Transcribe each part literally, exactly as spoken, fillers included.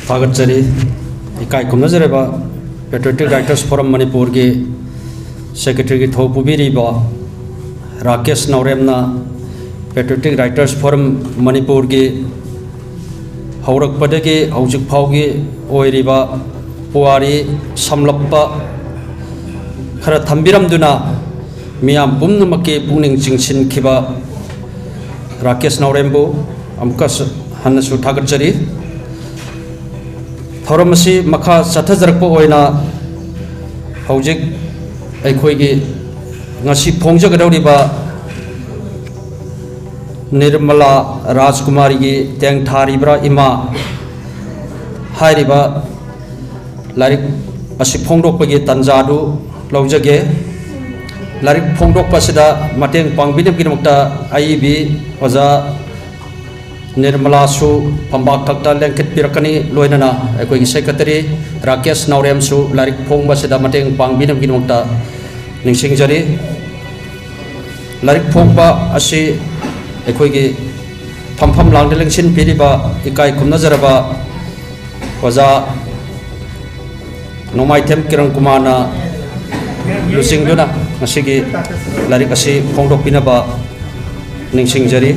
ꯊꯥꯒꯠꯆꯔꯤ꯫ ꯏꯀꯥꯏ ꯈꯨꯝꯅꯖꯔꯕ Patriotic Writers Forum ꯃꯅꯤꯄꯨꯔꯒꯤ ꯁꯦꯀ꯭ꯔꯦꯇꯔꯤꯒꯤ ꯊꯧ ꯄꯨꯕꯤꯔꯤꯕ ꯔꯥꯀꯦꯁ ꯅꯥꯎꯔꯦꯝꯅ Patriotic Writers Forum ꯃꯅꯤꯄꯨꯔꯒꯤ ꯍꯧꯔꯛꯄꯗꯒꯤ ꯍꯧꯖꯤꯛ ꯐꯥꯎꯒꯤ ꯑꯣꯏꯔꯤꯕ ꯄꯨꯋꯥꯔꯤ ꯁꯝꯂꯞꯄ ꯈꯔ ꯊꯝꯕꯤꯔꯝꯗꯨꯅ ꯃꯤꯌꯥꯝ ꯄꯨꯝꯅꯃꯛꯀꯤ ꯄꯨꯛꯅꯤꯡ ꯆꯤꯡꯁꯤꯟꯈꯤꯕ ꯔꯥꯀꯦꯁ ꯅꯥꯎꯔꯦꯝꯕꯨ ꯑꯃꯨꯛꯀ ꯍꯟꯅꯁꯨ ꯊꯥꯒꯠꯆꯔꯤ꯫ ꯊꯧꯔꯝ ꯑꯁꯤ ꯃꯈꯥ ꯆꯠꯊꯖꯔꯛꯄ ꯑꯣꯏꯅ ꯍꯧꯖꯤꯛ ꯑꯩꯈꯣꯏꯒꯤ ꯉꯁꯤ ꯐꯣꯡꯖꯒꯗꯧꯔꯤꯕ ꯅꯤꯔꯃꯂꯥ ꯔꯥꯖꯀꯨꯃꯥꯔꯤꯒꯤ ꯇꯦꯡꯊꯥꯔꯤꯕ꯭ꯔꯥ ꯏꯃꯥ ꯍꯥꯏꯔꯤꯕ ꯂꯥꯏꯔꯤꯛ ꯑꯁꯤ ꯐꯣꯡꯗꯣꯛꯄꯒꯤ ꯇꯥꯟꯖꯥꯗꯨ ꯂꯧꯖꯒꯦ꯫ ꯂꯥꯏꯔꯤꯛ ꯐꯣꯡꯗꯣꯛꯄ ꯑꯁꯤꯗ ꯃꯇꯦꯡ ꯄꯥꯡꯕꯤꯅꯕꯒꯤꯗꯃꯛꯇ ꯑꯏꯕꯤ ꯑꯣꯖꯥ ꯅꯤꯔꯃꯂꯥꯁꯨ ꯐꯝꯕꯥꯛ ꯊꯛꯇ ꯂꯦꯡꯈꯠꯄꯤꯔꯛꯀꯅꯤ, ꯂꯣꯏꯅꯅ ꯑꯩꯈꯣꯏꯒꯤ ꯁꯦꯀ꯭ꯔꯦꯇꯔꯤ ꯔꯥꯀꯦꯁ ꯅꯥꯎꯔꯦꯝꯁꯨ ꯂꯥꯏꯔꯤꯛ ꯐꯣꯡꯕ ꯑꯁꯤꯗ ꯃꯇꯦꯡ ꯄꯥꯡꯕꯤꯅꯕꯒꯤꯗꯃꯛꯇ ꯅꯤꯡꯁꯤꯡꯖꯔꯤ꯫ ꯂꯥꯏꯔꯤꯛ ꯐꯣꯡꯕ ꯑꯁꯤ ꯑꯩꯈꯣꯏꯒꯤ ꯐꯝꯐꯝ ꯂꯥꯡꯗ ꯂꯦꯡꯁꯤꯟꯕꯤꯔꯤꯕ ꯏꯀꯥꯏ ꯈꯨꯝꯅꯖꯔꯕ ꯑꯣꯖꯥ ꯅꯣꯡꯃꯥꯏꯊꯦꯝ ꯀꯤꯔꯟ ꯀꯨꯃꯥꯔꯅ ꯂꯨꯆꯤꯡꯗꯨꯅ ꯉꯁꯤꯒꯤ ꯂꯥꯏꯔꯤꯛ ꯑꯁꯤ ꯐꯣꯡꯗꯣꯛꯄꯤꯅꯕ ꯅꯤꯡꯁꯤꯡꯖꯔꯤ꯫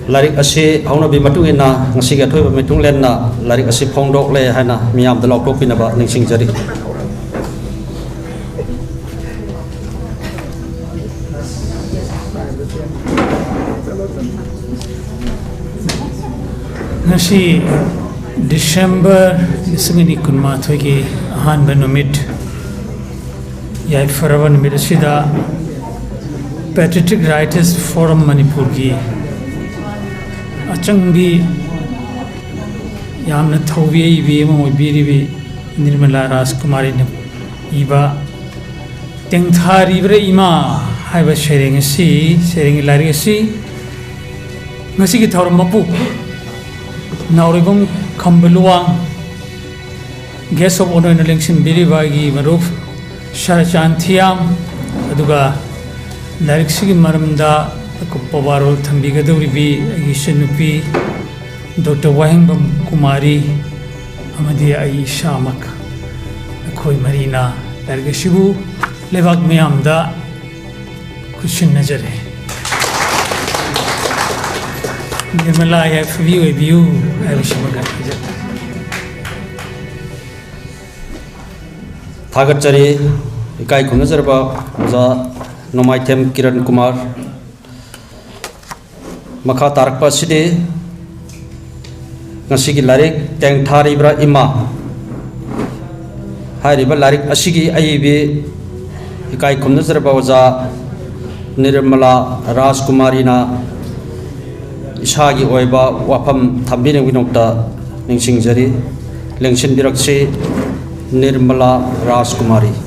ꯂꯥꯏꯔꯤꯛ ꯑꯁꯤ ꯍꯧꯅꯕꯤ ꯃꯇꯨꯡ ꯏꯟꯅ ꯉꯁꯤꯒꯤ ꯑꯊꯣꯏꯕ ꯃꯤꯊꯨꯡꯂꯦꯟꯅ ꯂꯥꯏꯔꯤꯛ ꯑꯁꯤ ꯐꯣꯡꯗꯣꯛꯂꯦ ꯍꯥꯏꯅ ꯃꯤꯌꯥꯝꯗ ꯂꯥꯎꯊꯣꯛꯄꯤꯅꯕ ꯅꯤꯡꯁꯤꯡꯖꯔꯤ꯫ ꯉꯁꯤ ꯗꯤꯁꯦꯝꯕꯔ ꯂꯤꯁꯤꯡ ꯑꯅꯤ ꯀꯨꯟꯃꯥꯊꯣꯏꯒꯤ ꯑꯍꯥꯟꯕ ꯅꯨꯃꯤꯠ, ꯌꯥꯏꯐꯔꯕ ꯅꯨꯃꯤꯠ ꯑꯁꯤꯗ Patriotic Writers Forum ꯃꯅꯤꯄꯨꯔꯒꯤ ꯑꯆꯪꯕꯤ, ꯌꯥꯝꯅ ꯊꯧꯕꯤ ꯍꯩꯕꯤ ꯑꯃ ꯑꯣꯏꯕꯤꯔꯤꯕꯤ ꯅꯤꯔꯃꯂꯥ ꯔꯥꯖꯀꯨꯃꯥꯔꯤꯅ ꯏꯕ ꯇꯦꯡꯊꯥꯔꯤꯕ꯭ꯔꯥ ꯏꯃꯥ ꯍꯥꯏꯕ ꯁꯩꯔꯦꯡ ꯑꯁꯤ, ꯁꯩꯔꯦꯡꯒꯤ ꯂꯥꯏꯔꯤꯛ ꯑꯁꯤ ꯉꯁꯤꯒꯤ ꯊꯧꯔꯝ ꯃꯄꯨ ꯅꯥꯎꯔꯦꯝꯕꯝ ꯈꯝꯕ ꯂꯨꯋꯥꯡ, Guest of Honour ꯑꯣꯏꯅ ꯂꯦꯡꯁꯤꯟꯕꯤꯔꯤꯕ ꯑꯩꯒꯤ ꯃꯔꯨꯞ ꯁꯔꯆꯥꯟ ꯊꯤꯌꯥꯝ, ꯑꯗꯨꯒ ꯂꯥꯏꯔꯤꯛꯁꯤꯒꯤ ꯃꯔꯝꯗ ꯑꯀꯨꯞꯄ ꯋꯥꯔꯣꯜ ꯊꯝꯕꯤꯒꯗꯧꯔꯤꯕꯤ ꯑꯩꯒꯤ ꯏꯆꯟꯅꯨꯄꯤ ꯗꯣꯛꯇꯔ ꯋꯥꯍꯦꯡꯕꯝ ꯀꯨꯃꯥꯔꯤ, ꯑꯃꯗꯤ ꯑꯩ ꯏꯁꯥꯃꯛ, ꯑꯩꯈꯣꯏ ꯃꯔꯤꯅ ꯂꯥꯏꯔꯤꯛ ꯑꯁꯤꯕꯨ ꯂꯩꯕꯥꯛ ꯃꯤꯌꯥꯝꯗ ꯈꯨꯠꯁꯤꯟꯅꯖꯔꯦ꯫ ꯅꯤꯔꯃꯂꯥ ꯌꯥꯏꯐꯕꯤ ꯑꯣꯏꯕꯤꯌꯨ ꯍꯥꯏꯕꯁꯤꯃꯒ ꯍꯥꯏꯖꯔꯤ꯫ ꯊꯥꯒꯠꯆꯔꯤ꯫ ꯏꯀꯥꯏ ꯈꯨꯝꯅꯖꯔꯕ ꯑꯣꯖꯥ ꯅꯣꯡꯃꯥꯏꯊꯦꯝ ꯀꯤꯔꯟ ꯀꯨꯃꯥꯔ꯫ ꯃꯈꯥ ꯇꯥꯔꯛꯄ ꯑꯁꯤꯗꯤ ꯉꯁꯤꯒꯤ ꯂꯥꯏꯔꯤꯛ ꯇꯦꯡꯊꯥꯔꯤꯕ꯭ꯔꯥ ꯏꯃꯥ ꯍꯥꯏꯔꯤꯕ ꯂꯥꯏꯔꯤꯛ ꯑꯁꯤꯒꯤ ꯑꯏꯕꯤ ꯏꯀꯥꯏ ꯈꯨꯝꯅꯖꯔꯕ ꯑꯣꯖꯥ ꯅꯤꯔꯃꯂꯥ ꯔꯥꯖꯀꯨꯃꯥꯔꯤꯅ ꯏꯁꯥꯒꯤ ꯑꯣꯏꯕ ꯋꯥꯐꯝ ꯊꯝꯕꯤꯅꯕꯒꯤꯗꯃꯛꯇ ꯅꯤꯡꯁꯤꯡꯖꯔꯤ꯫ ꯂꯦꯡꯁꯤꯟꯕꯤꯔꯛꯁꯤ, ꯅꯤꯔꯃꯂꯥ ꯔꯥꯖꯀꯨꯃꯥꯔꯤ꯫